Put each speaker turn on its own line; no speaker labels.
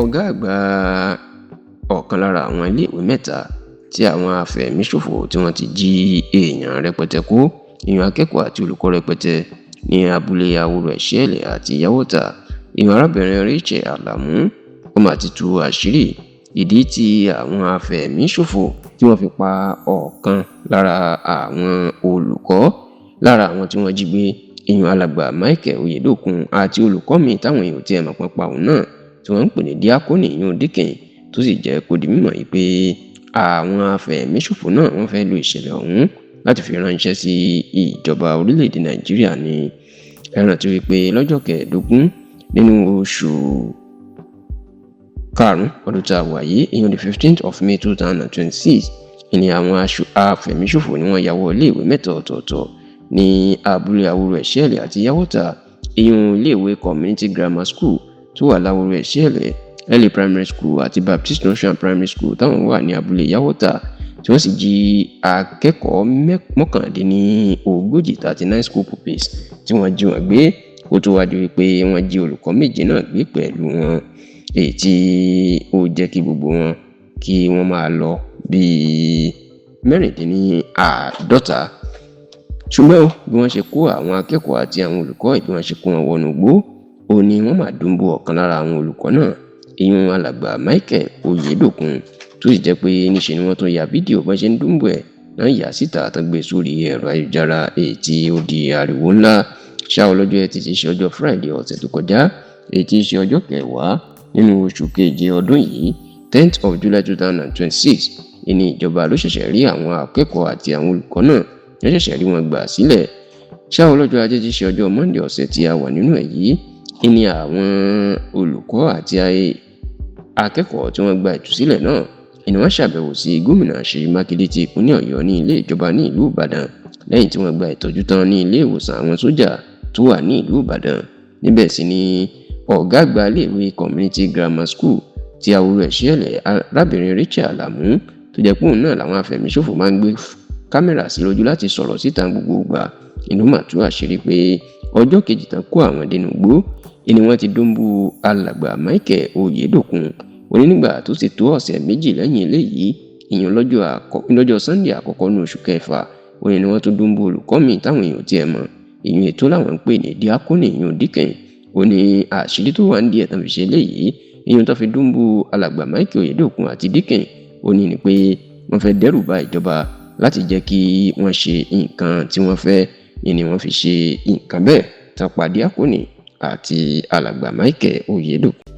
Ọ̀gá àgbà ọ̀kan lára àwọn iléèwé mẹ́ta tí àwọn afẹ̀míṣòfò tí wọ́n ti jí èèyàn rẹpẹtẹ kó, ìyẹn akẹ́kọ̀ọ́ àti olùkọ́ rẹpẹtẹ ní abúlé Ahoro Ẹ̀ṣẹ́ẹ̀lẹ̀ àti Yàwọ́ta, ìyẹn arábìnrin Rachel Alamu, ó mà ti tú àṣírí ìdí tí àwọn afẹ̀míṣòfò tí wọ́n fi pa ọ̀kan lára àwọn olùkọ́ lára àwọn tí wọ́n jí gbé, ìyẹn alàgbà Michael Oyedokun àti olùkọ́ míì táwọn èèyàn tí ẹ̀ mọ̀ pọ́n pa òun náà tí wọ́n ń pè ní Díákónì, ìyẹn Díkìn, tó sì jẹ́ kó di mímọ̀ yìí pé àwọn afẹ̀míṣòfò náà wọ́n fẹ́ lo ìṣẹ̀lẹ̀ ọ̀hún láti fi ránṣẹ́ sí ìjọba orílẹ̀-èdè Nàìjíríà ní. Ẹ rántí wípé lọ́jọ́ 15 nínú oṣù karùn-ún ọdún tá a wà yìí, ìyẹn the 15th of May 2026, ìní àwọn afẹ̀míṣòfò ni wọ́n ya wọ iléèwé mẹ́ta ọ̀tọ̀ọ̀tọ̀ ní abúlé Ahoro Ẹ̀ṣẹ́ẹ̀lẹ̀ àti Yàwọ́ta, ìyẹn iléèwé Community Grammar School tó wà láwòrò Ẹ̀ṣẹ́ẹ̀lẹ̀, LA Primary School àti Baptist Nursery Primary School táwọn wà ní abúlé Yàwọ́ta, tí wọ́n sì jí akẹ́kọ̀ọ́ 39, 39 school pupils, tí wọ́n jí wọn gbé, kó tó wá di wípé wọ́n jí olùkọ́ méje náà gbé pẹ̀lú wọn, èyí tí ó jẹ́ kí gbogbo wọn kí wọ́n máa lọ bíi 56. Ṣùgbọ́n bí wọ́n ṣe kó àwọn akẹ́kọ̀ọ́ àti àwọn olùkọ́, bí wọ́n ṣe kó wọn wọnú igbó, ó ní wọ́n máa dúnbú ọ̀kan lára àwọn olùkọ́ náà, ìyún alàgbà Michael Oyedokun, tó sì jẹ́ pé níṣe ni wọ́n tún ya fídíò bọ́n ṣe ń dúnbú ẹ̀ náà yà síta tán gbé sórí ẹ̀rọ ayélujára, èyí tí ó di ariwo ńlá. Ṣá ọlọ́jọ́ Ẹtì tí í ṣe ọjọ́ Friday ọ̀sẹ̀ tó kọjá, èyí tí í ṣe ọjọ́ 10 nínú oṣù keje ọdún yìí, 10th of July 2026, ìní ìjọba ló ṣẹ̀ṣẹ̀ rí àwọn akẹ́kọ̀ọ́ àti àwọn olùkọ́ náà, wọ́n ṣẹ̀ṣẹ̀ rí wọn gbà sílẹ̀. Ṣá ọlọ́jọ́ Ajé tí í ṣe ọjọ́ Monday ọ̀sẹ̀ tí a wà nínú ẹ̀ yìí, ìní àwọn olùkọ́ àti akẹ́kọ̀ọ́ tí wọ́n gba ìtúsílẹ̀ náà ìní wọ́n ṣàbẹ̀wò sí gómìnà Ṣèyí Mákindé ti ìpínlẹ̀ Ọ̀yọ́ ní ilé ìjọba ní ìlú Ìbàdàn, lẹ́yìn tí wọ́n gba ìtọ́jú tán ní ilé ìwòsàn àwọn sójà tó wà ní ìlú Ìbàdàn. Níbẹ̀ sì ni ọ̀gá àgbà iléèwé Community Grammar School ti Ahoro Ẹ̀ṣẹ́ẹ̀lẹ̀, arábìnrin Rachel Alamu, tó jẹ́ pé òun náà làwọn afẹ̀míṣòfò máa ń gbé kámẹ́rà sí lójú láti sọ̀rọ̀ síta gbogbo ìgbà, inú mà tú àṣírí pé ọjọ́ kejì tán kó àwọn dénú igbó ni wọ́n ti dúnbú alàgbà Michael Oyedokun. Ó ní nígbà tó sì tó ọ̀sẹ̀ 2 lẹ́yìn eléyìí, ìyẹn lọ́jọ́ Sunday àkọ́kọ́ ní oṣù kẹfà, ó ní wọ́n tún dúnbú olùkọ́ míì táwọn èèyàn tiẹ̀ mọ̀, ìyẹn ètò làwọn ń pè ní Díákónì, ìyẹn Díkìn. Ó ní àṣírí tó wà ń díẹ̀ tán fi ṣe eléyìí, ìyẹn tó fi dúnbú alàgbà Michael Oyedokun àti Díkìn, ó ní ni pé wọ́n fẹ́ dẹ́rù ba ìjọba láti jẹ́ kí wọ́n ṣe nǹkan tí wọ́n fẹ́, ìní ni wọ́n fi ṣe nǹkan bẹ́ẹ̀ tán pa Díákónì àti alàgbà Michael Oyedokun.